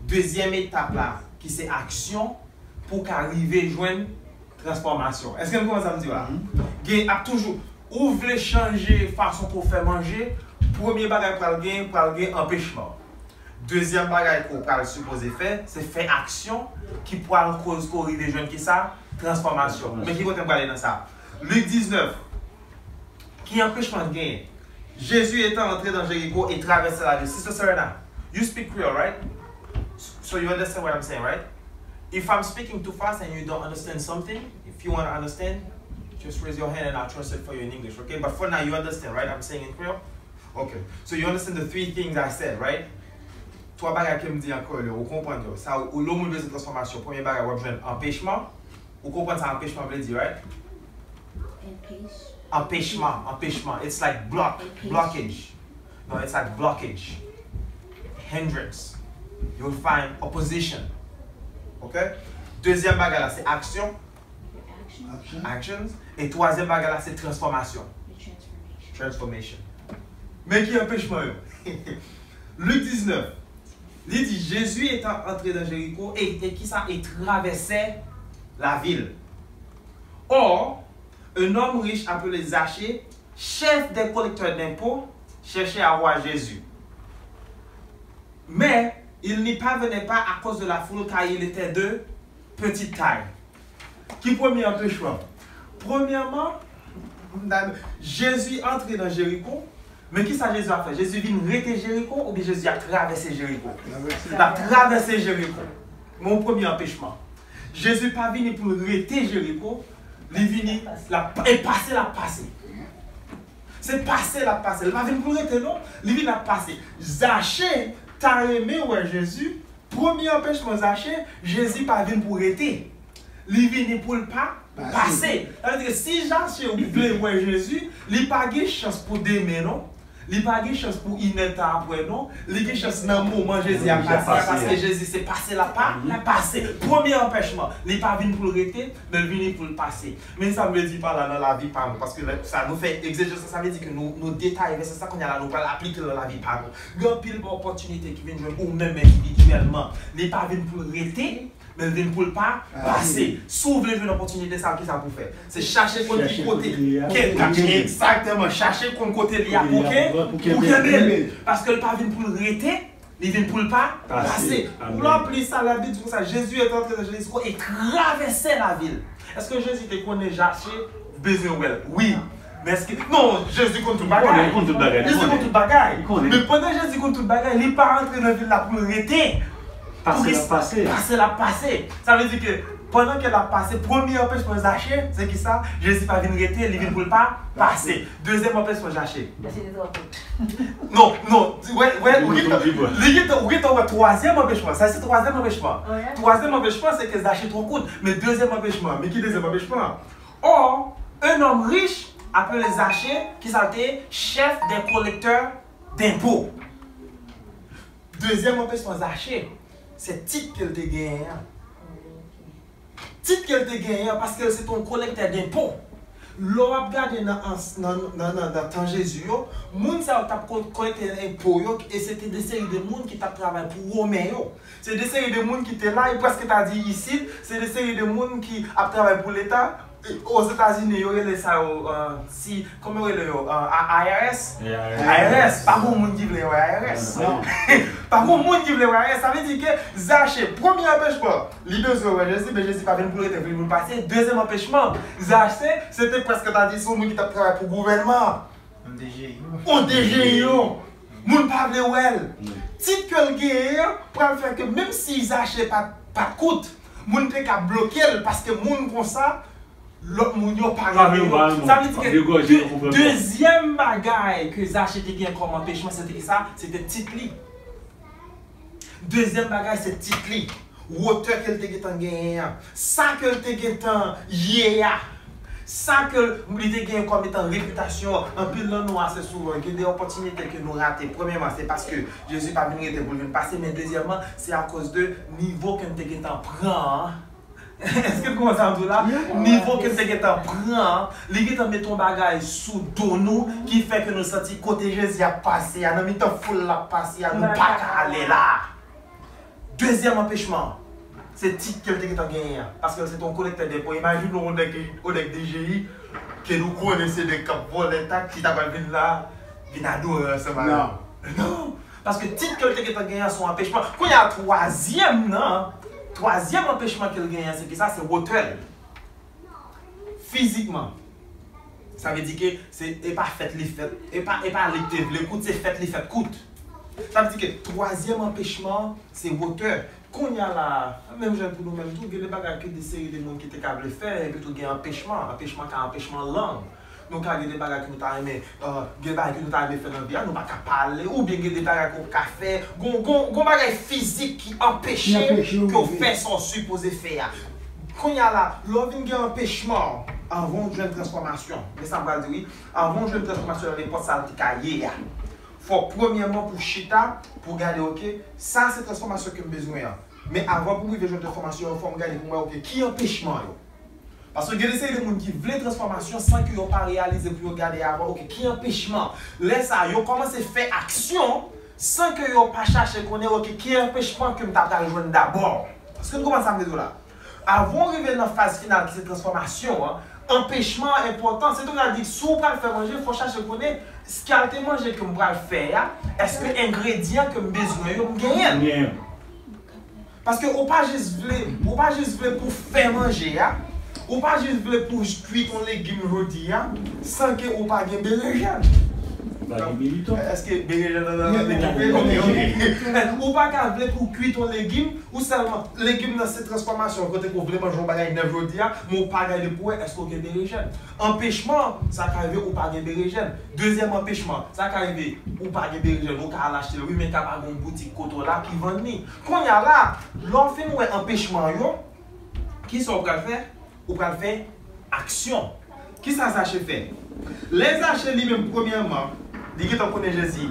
Dezyèm etap la ki se aksyon pou w ka rive jwenn transfòmasyon. Èske n konprann sa m di w la? Gen, ap toujou, ou vle chanje fason pou w fè manje, premye bagay pral gen, pral gen anpechman. Dezyèm bagay ke w pral sipoze fè, se fè aksyon ki pral koz ke w rive jwenn kisa? Transfòmasyon. Men ki kote m prale nan sa? Lik diznèf. Ki anpechman k genyen? Jésus étant entré dans Jéricho et traversait la ville. Sister Serena, you speak Creole, right? So you understand what I'm saying, right? If I'm speaking too fast and you don't understand something, if you want to understand, just raise your hand and I'll translate for you in English, okay? But for now, you understand, right? I'm saying in Creole? Okay. So you understand the three things I said, right? Twa bagay ke m di an kreyòl yo, ou konprann yo. Sa, ou, lè yon moun bezwen transfòmasyon, premye bagay, w ap jwenn anpechman. Ou konprann sa anpechman vle di, right? Anpechman, anpechman. It's like block, blockage. No, it's like blockage. Hindrance. You'll find opposition. Ok? Dezyèm bagay la, se aksyon. Actions. E twazyèm bagay la, se transfòmasyon. Transformation. Men ki anpechman yo? Lik diznèf, li di, Jésus étant entré dans Jéricho, et, et qui ça, et traversait la ville. Or, un homme riche appelé Zachée, chef des collecteurs d'impôts, cherchait à voir Jésus. Mais il n'y parvenait pas à cause de la foule, car il était de petite taille. Ki premye anpechman? Premyèman, Jezi antre nan Jeriko, men ki sa Jezi ap fè? Jezi vin rete Jeriko oubyen Jezi ap travèse Jeriko? L ap travèse Jeriko. Men yon premye anpechman. Jezi pa vini pou l rete Jeriko, li vini, l ap, e pase l ap pase. Se pase l ap pase. Li pa vin pou l rete, non. Li vin ap pase. Zache ta renmen wè Jezi. Premye anpechman Zache, Jezi pa vin pou rete. Li vini pou l pa pase. Sa vle di ke si Zache vle wè Jezi, li pa gen chans pou demen, non. Li pa gen chans pou inèdtan apre, non. Li gen chans nan moman Jezi ap pati a, paske Jezi se pase l ap pa, l ap pase. Premye anpechman, li pa vin pou l rete, men l vini pou l pase. Men sa m vle di pa la nan lavi pa nou, paske lè sa nou fè egzèsis la, sa vle di ke nou, nou detaye vèsè sa, kounye a la nou pral aplike l nan lavi pa nou. Gen anpil opòtinite ki vin jwenn ou menm endividyèlman. Li pa vin pou l rete, men l vin pou l pa pase. Si w vle jwenn opòtinite sa, ki sa pou fè? Se chache konn ki kote ke l kache. Egzakteman, chache konn kote li a pou ke, pou kenbe l. Paske l pa vin pou l rete, li vin pou l pa pase. Lè w ap li sa, Labib di konsa, Jésus est entré dans Jéricho et traversait la ville. Èske Jezi te konnen Zache bezwen wè l? Wi. Men èske, non, Jezi konn tout bagay. Li konn tout bagay. Jezi konn tout bagay. Men pandan Jezi konn tout bagay, li pa antre nan vil la pou l rete. Pase l ap pase. Pase l ap pase. Sa vle di ke pandan ke l ap pase, premye anpechman Zache, se ki sa? Jezi pa vin rete, li vin pou l pa pase. Dezyèm anpechman Zache. Zache te twò kout. Non, non, wè, wè, ou gentan, li gentan, ou gentan wè twazyèm anpechman. Sa se twazyèm anpechman. Twazyèm anpechman, se ke Zache twò kout. Men dezyèm anpechman, men ki dezyèm anpechman? Or, un homme riche appelé Zachée, ki sa l te ye? Chef des collecteurs d'impôts. Dezyèm anpechman Zache, se tit ke l te genyen an. Tit ke l te genyen an, paske l se te yon kolektè denpo. Lè w ap gade nan, nan, nan, nan, nan tan Jezi yo, moun sa yo t ap ko-, kolekte enpo yo, e se te de seri de moun ki t ap travay pou Women yo. Se de seri de moun ki te la, e prèske ta di isit, se de seri de moun ki ap travay pou Leta. Ozetazini, yo rele sa yo, euh, si, kòman yo rele yo? Euh, a-, I R S? I R S. I R S. Pa gon moun ki vle wè I R S. Non. Pa gon moun ki vle wè I R S. Sa vle di ke Zache, premye anpechman, li bezwen wè Jezi, men Jezi pa vin pou l rete, vin pou l pase. Dezyèm anpechman, Zache, se te prèske ta di se yon moun ki t ap travay pou gouvènman. On D G I. On D G I. Moun pa vle wè l. Tit ke l genyen an pral fè ke menm si Zache pa t, pa t kout, moun te ka bloke l, paske moun konsa, lòt moun yo pa renmen yo. Sa vle di ke de-, dezyèm bagay ke Zache te gen kòm anpechman, se te ki sa? Se te tit li. Dezyèm bagay, se tit li. Wotè ke l te gentan genyen an. Sa ke l te gentan ye a. Sa ke li te genyen kòm etan repitasyon an. Anpil nan nou ase souvan, gen de opòtinite ke nou rate. Premyèman, se paske Jezi pa vin rete pou l vin pase, men dezyèmman, se akoz de nivo ke n te gentan pran an. Èske n konprann sa m di w la? Nivo ke n te gentan pran an, li gentan met yon bagay sou do nou ki fè ke nou santi kote Jezi ap pase a, nan mitan foul l ap pase a, nou pa ka ale la. Dezyèm anpechman, se tit ke l te gentan genyen an, paske l se te yon kolektè denpo. Imajine w yon nèg, yon nèg D G I, ke nou konnen se nèg k ap vòlè taks, ki ta pral vin la, vin adore ansanm avè nou. Non! Paske tit ke l te gentan genyen an se yon anpechman. Kounye a, twazyèm nan, twazyèm anpechman ke l genyen an, se ki sa? Se wotè l. Fizikman. Sa vle di ke se, e pa fèt li fèt, e pa, e pa li k te vle kout, se fèt li fèt kout. Sa vle di ke twazyèm anpechman an, se wotè. Kounye a la, menm jan pou nou menm tou, gen de bagay ke de seri de moun ki te ka vle fè, epi tou gen anpechman. Anpechman ka anpechman lang. Nou ka gen de bagay ke nou ta renmen, euh, gen bagay ke nou ta renmen fè nan vi a, nou pa ka pale, oubyen gen de bagay ke w ka fè, gon, gon, gon bagay fizik ki anpeche ke w fè sa w sipoze fè a. Kounye a la, lè w vin gen anpechman, anvan w jwenn transfòmasyon, men sa m pral di wi, anvan w jwenn transfòmasyon nan nenpòt sa l te ka ye a, fò premyèman pou w chita, pou w gade, oke, sa se transfòmasyon ke m bezwen an. Men avan pou m rive jwenn transfòmasyon an, fò m gade pou m wè, oke, ki anpechman yo. Paske gen de seri de moun ki vle transfòmasyon san ke yo pa reyalize pou yo gade avan, oke, ki anpechman. Lè sa a, yo kòmanse fè aksyon san ke yo pa chache konnen, oke, ki anpechman ke m ta pral jwenn dabò. Èske n konprann sa m vle di w la? Avan w rive nan faz final ki se transfòmasyon an, anpechman an enpòtan. Se tou sa di, si w pral fè manje, fò w chache konnen, kalte manje ke m pral fè a, èske engredyan ke m bezwen yo, m genyen l? Paske ou pa jis vle, ou pa jis vle pou fè manje a, ou pa jis vle pou kwit yon legim jodi a, san ke ou pa gen berejèn. Èske berejèn nan nan legim? Ou pa ka vle pou kwit yon legim, ou sèlman, legim nan se transfòmasyon, kote ke w vle manje yon bagay nèf jodi a, men ou pa gade pou wè èske w gen berejèn. Anpechman, sa ka rive ou pa gen berejèn. Dezyèm anpechman, sa ka rive ou pa gen berejèn, ou ka al achte l, wi, men ka pa gen yon boutik kote w la ki vann li. Kounye a la, lè w fin wè anpechman yo, kisa w pral fè? Ou pral fè aksyon. Kisa Zache fè? Lè Zache li menm, premyèman, li gentan konnen Jezi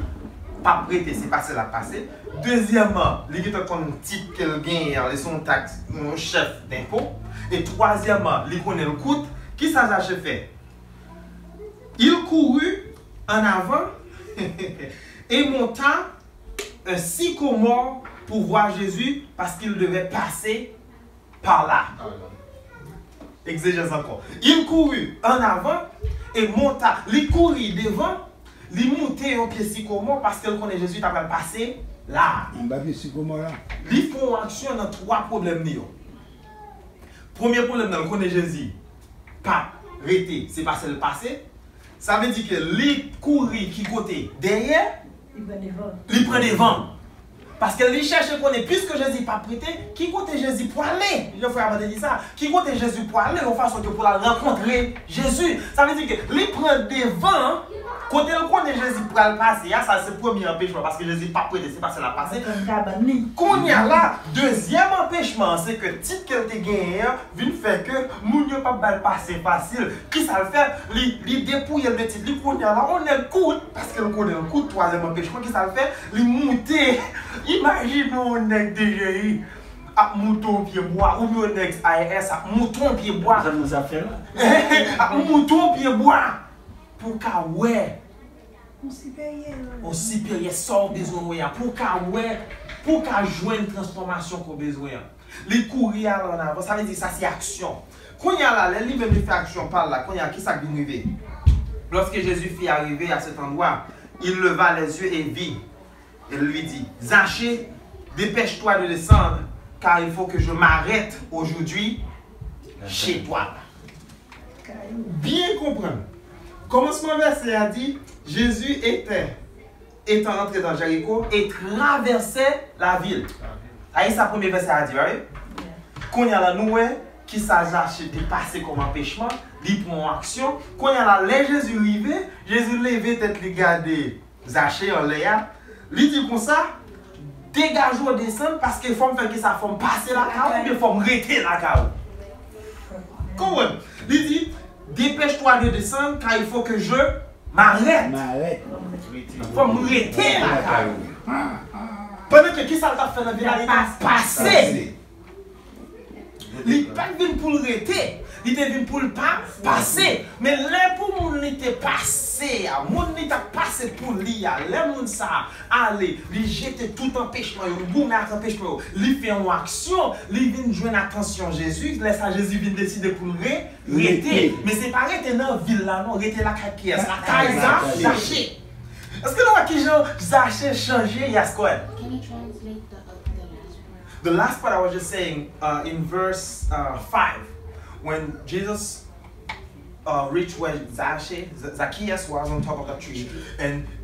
p ap rete, se pase l ap pase. Dezyèmman, li gentan konn tit ke l genyen an, li se yon taks, yon chèf denpo. E twazyèmman, li konnen l kout. Kisa Zache fè? Il courut en avant et monta un sycomore pour voir Jésus parce qu'il devait passer par là. Egzijans ankò. Il courut en avant et monta. Li kouri devan, li moute yon pye sikomò paske l konnen Jezi ta pral pase la. Anba pye sikomò la. Li fè yon aksyon nan twa pwoblèm li yo. Premye pwoblèm nan, l konnen Jezi p ap rete, se pase l pase. Sa vle di ke li kouri ki kote? Dèyè. Li pran devan. Li pran devan. Paske li chèche konnen, piske Jezi p ap rete, ki kote Jezi pwale? Jan frè a te di sa, ki kote Jezi pwale, yon fason ke pou l al rankontre Jezi. Sa vle di ke li pran devan, kote l konnen Jezi pral pase a, sa se premye anpechman, paske Jezi p ap rete, se pase l ap pase. Kounye a la, dezyèm anpechman an, se ke tit ke l te genyen an, vin fè ke moun yo p ap ba l pase fasil. Kisa l fè? Li, li depouye l de tit li. Kounye a la, yon nèg kout, paske l konnen l kout, twazyèm anpechman, kisa l fè? Li moute. Imajine yon nèg D J I ap moute yon pye bwa, oubyen yon nèg I R S ap moute yon pye bwa. Sa moun sa ap fè la? Ap moute yon pye bwa pou w ka wè. Yon siperyè. Yon siperyè, sa w bezwen wè a, pou w ka wè, pou w ka jwenn transfòmasyon ke w bezwen an. Li kouri al an avan, sa vle di sa se aksyon. Kounye a la, lè li menm li fè aksyon pa l la, kounye a, kisa k vin rive? Lorsque Jésus fut arrivé à cet endroit, il leva les yeux et vit, et lui dit, Zachée, dépêche-toi de descendre, car il faut que je m'arrête aujourd'hui chez toi. Byen konprann. Kòmansman vèsè a di, Jésus était, étant entré dans Jéricho, et traversait la ville. Sa se sa premye vèsè a di, right? Kounye a la, nou wè kisa Zache te pase kòm anpechman, li pran yon aksyon. Kounye a la, lè Jezi rive, Jezi leve tèt li gade Zache anlè a, li di konsa, degaje w desann, paske fò m fè kisa, fò m pase lakay ou, oubyen fò m rete lakay ou. Konprann? Li di, dépêche-toi de descendre, car il faut que je m'arrête. M'arrête. Fò m rete lakay ou. Pandan ke kisa l t ap fè nan vil la, li t ap pase. Li pa t vin pou l rete. Li te vin pou l pa pase. Men lè pou moun li te pase a, moun li t ap pase pou li a, lè moun sa a ale, li jete tout anpechman yo, li goumen ak anpechman yo, li fè yon aksyon, li vin jwenn atansyon Jezi. Lè sa, Jezi vin deside pou l re-, rete. Men se pa rete nan vil la, non. Rete lakay kiyès? Lakay Zache. Èske nou wè kijan Zache chanje? Yes, go ahead. Can you translate the, uh, the last part? The last part I was just saying, uh, in verse, uh, five, when Jesus, uh, reached where Zache, Z-, Zacchaeus was on top of the tree, and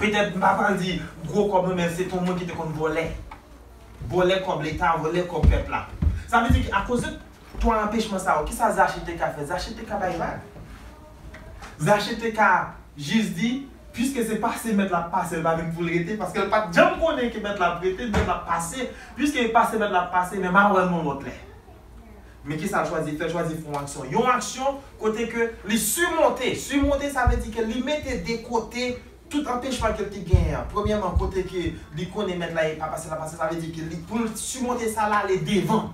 Petèt, m pa pral di gwo kòb non, men se te yon moun ki te konn vòlè. Vòlè kòb Leta, vòlè kòb pèp la. Sa vle di ke akoz de twa anpechman sa yo, kisa Zache te ka fè? Zache te ka bay vag. Zache te ka jis di, piske se pase mèt la ap pase, l pa vin pou l rete, paske l pa t janm konnen ke mèt la ap rete, mèt la ap pase, piske pase mèt la ap pase, men m a wè l yon lòt lè. Men kisa l chwazi fè? L chwazi fè yon aksyon. Yon aksyon kote ke li simonte. Simonte, sa vle di ke li mete de kote tout anpechman ke l te genyen an. Premyèman, kote ke li konnen mèt la e pa pase la pase, sa vle di ke li, pou l simonte sa, l ale devan.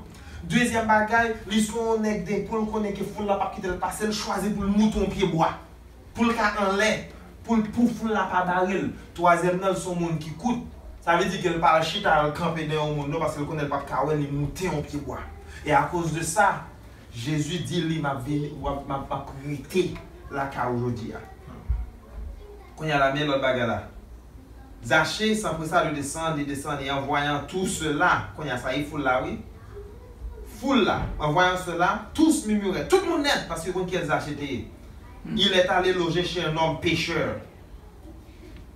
Dezyèm bagay, li se yon nèg de pou l konnen ke foul la p ap kite l pase, l chwazi pou l moute yon pye bwa. Pou l ka anlè, pou l, pou foul la pa bare l. Twazyèm nan, l se yon moun ki kout. Sa vle di ke l pa al chita, al kanpe dèyè yon moun non, paske l konnen l p ap ka wè, li moute yon pye bwa. E akoz de sa, Jezi di li, "M ap vini, w ap, m ap, m ap rete lakay ou jodi a." Kounye a la, men lòt bagay la. Zache s'empressa de descendre, il descend, et en voyant tout cela, kounye a sa, e foul la, wi. Foul la, en voyant cela, tous murmuraient. Tout moun nèt, paske yo konn kiyès Zache te ye. Il est allé loger chez un homme pécheur.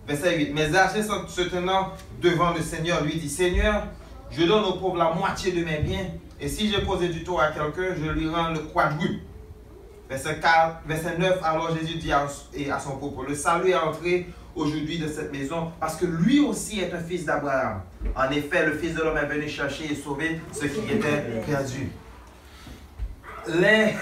Verset huit. Mais Zaché, se tenant devant le Seigneur, lui dit, Seigneur, je donne aux pauvres la moitié de mes biens, et si j'ai causé du tort à quelqu'un, je lui rends le quadruple. Verset quatre, verset neuf, alors Jésus dit à, et à son propos, le salut est entré aujourd'hui dans cette maison, parce que lui aussi est un fils d'Abraham. En effet, le Fils de l'homme est venu chercher et sauver ce qui était perdu. Lè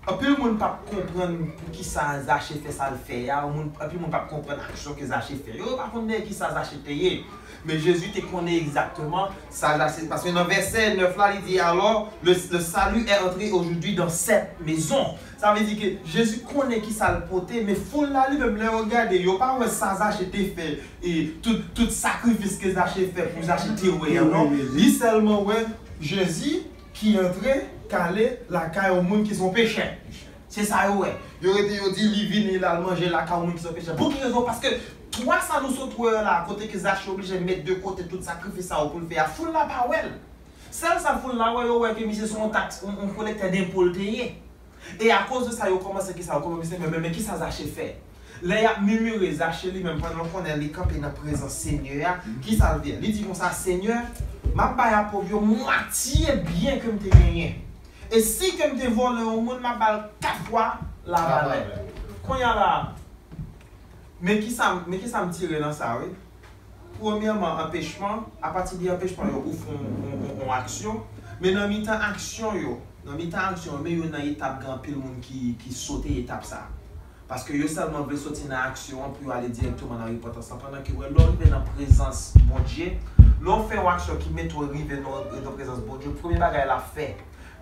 anpil moun p ap konprann poukisa Zache fè sa l fè a, moun, anpil moun p ap konprann aksyon ke Zache fè yo, yo pa konn dèyè kisa Zache te ye. Men Jezi te konnen egzakteman sa Zache, paske nan vèsè nèf la, li di, alors, le, le salut est entré aujourd'hui dans cette maison. Sa vle di ke Jezi konnen kisa l pote, men foul la li menm, lè yo gade, yo pa wè sa Zache te fè, e tout, tout sakrifis ke Zache fè pou Zache te wè an, non. Li sèlman wè Jezi ki antre, k ale lakay yon moun ki se yon pechè. Se sa yo wè. Yo rete, yo di li vini, l al manje lakay yon moun ki se yon pechè. Pou ki rezon? Paske twa sa nou sot wè yo la, kote ke Zache oblije met de kote tout sakrifis sa yo pou l fè a, foul la pa wè l. Sèl sa foul la wè, yo wè ke misye se yon taks, yon, yon kolektè denpo l te ye. E akoz de sa, yo kòmanse kisa? Yo kòmanse, men, men, men kisa Zache fè? Lè y ap mimire, Zache li menm, pandan l konnen li kanpe nan prezans Senyè a, kisa l fè? Li di konsa, Senyè, m ap bay a pòv yo mwatye byen ke m te genyen. E si ke m te vòlè yon moun, m ap ba l kat fwa lavalè. Kounye a la, men kisa, men kisa m tire nan sa, wi? Premyèman, anpechman. Apati de anpechman yo, ou fè yon, yon, yon, yon aksyon. Men nan mitan aksyon yo, nan mitan aksyon yo, men yo nan etap, gen anpil moun ki, ki sote etap sa. Paske yo sèlman vle soti nan aksyon an pou yo ale dirèkteman nan repantans lan. Pandan ke, wè, lè w rive nan prezans Bondye, lè w fè yon aksyon ki mete w rive nan, nan prezans Bondye, premye bagay l ap fè,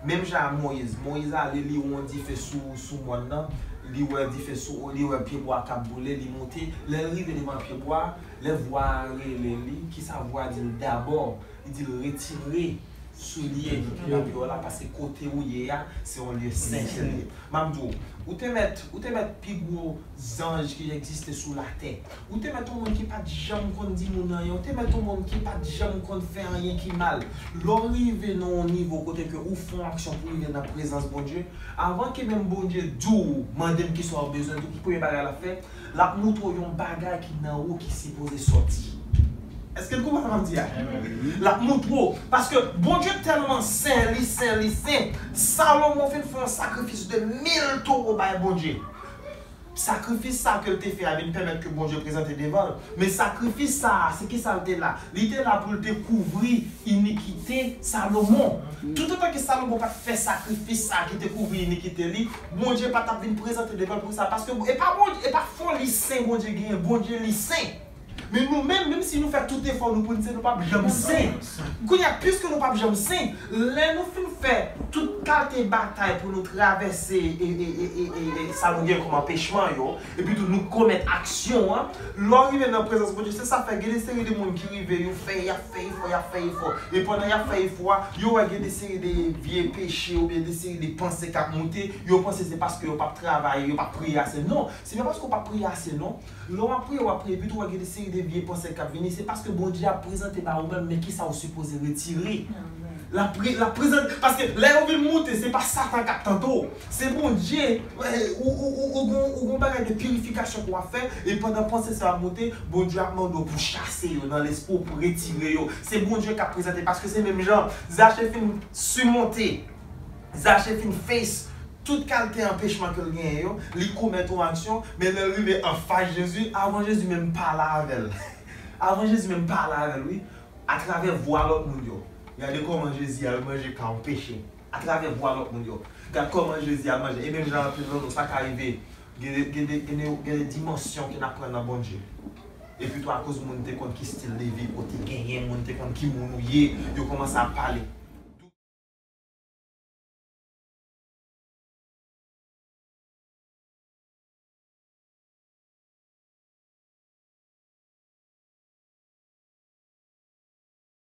menm jan a Moyiz. Moyiz ale, li wè yon dife sou, sou mòn nan, li wè dife sou, li wè pyebwa k ap boule, li monte. Lè l rive devan pyebwa, lè vwa a rele li, kisa vwa a di l dabò? Li di l retire soulye ki nan pye w la, paske kote ou ye a, se yon lye sen ke l ye. M ap di w, ou te mèt, ou te mèt pi gwo zanj ki egziste sou latè. Ou te mèt yon moun ki pa t janm konn di moun anyen. Ou te mèt yon moun ki pa t janm konn fè anyen ki mal. Lè w rive nan yon nivo kote ke ou fè yon aksyon pou rive nan prezans Bondye, avan ke menm Bondye di w, mande m kisa w bezwen, ki premye bagay l ap fè? L ap montre w yon bagay ki nan ou ki sipoze sòti. Èske n konprann sa m ap di a? L ap montre w. Paske Bondye tèlman sen, li sen, li sen. Salomon fin fè yon sakrifis de mil towo bay Bondye. Sakrifis sa ke l te fè a vin pèmèt ke Bondye prezante devan l. Men sakrifis sa a, se ki sa l te la? Li te la pou l te kouvri inikite Salomon. Toutotan ke Salomon pa t fè sakrifis sa a ki te kouvri inikite li, Bondye pa t ap vin prezante devan l pou sa. Paske e pa Bondye, e pa foli sen Bondye genyen, Bondye li sen. Men nou menm, menm si nou fè tout efò nou pou n sen, nou p ap janm sen. Kounye a, piske nou p ap janm sen, lè nou fin fè tout kalite batay pou nou travèse e, e, e, e, e, e sa nou gen kòm anpechman yo, epi tou nou komèt aksyon an, lè w rive nan prezans Bondye, se sa fè gen de seri de moun ki rive, yo fè, y ap fè efò, y ap fè efò. E pandan y ap fè efò a, yo wè gen de seri de vye peche oubyen de seri de panse k ap moute, yo panse se paske yo p ap travay, yo p ap priye ase. Non, se pa paske w p ap priye ase, non. Lè w ap priye, w ap priye, epi tou w gen de seri de vye panse k ap vini, se paske Bondye ap prezante ba ou menm, men kisa w sipoze retire. L ap pre-, l ap prezante, paske lè yo vin moute, se pa Satan k ap tante w. Se Bondye, ou, ou, ou, ou gon, ou gon bagay de pirifikasyon ke w ap fè, e pandan panse sa ap moute, Bondye ap mande w pou chase yo nan lespri w, pou retire yo. Se Bondye k ap prezante, paske se menm jan Zache fin simonte, Zache fin face tout kalite anpechman ke l genyen yo, li komèt yon aksyon, men lè l rive anfas Jezi, avan Jezi menm pale avè l, avan Jezi menm pale avè l, wi, atravè vwa lòt moun yo. Gade kòman Jezi al manje ka yon peche, atravè vwa lòt moun yo. Gad kòman Jezi al manje. E menm jan anpil nan nou, sa ka rive, gen de, gen de, gen de, gen de dimansyon ke n ap pran nan Bondye. Epi tou, akoz moun te konn ki stil de vi ou te genyen, moun te konn ki moun ou ye, yo kòmanse ap pale.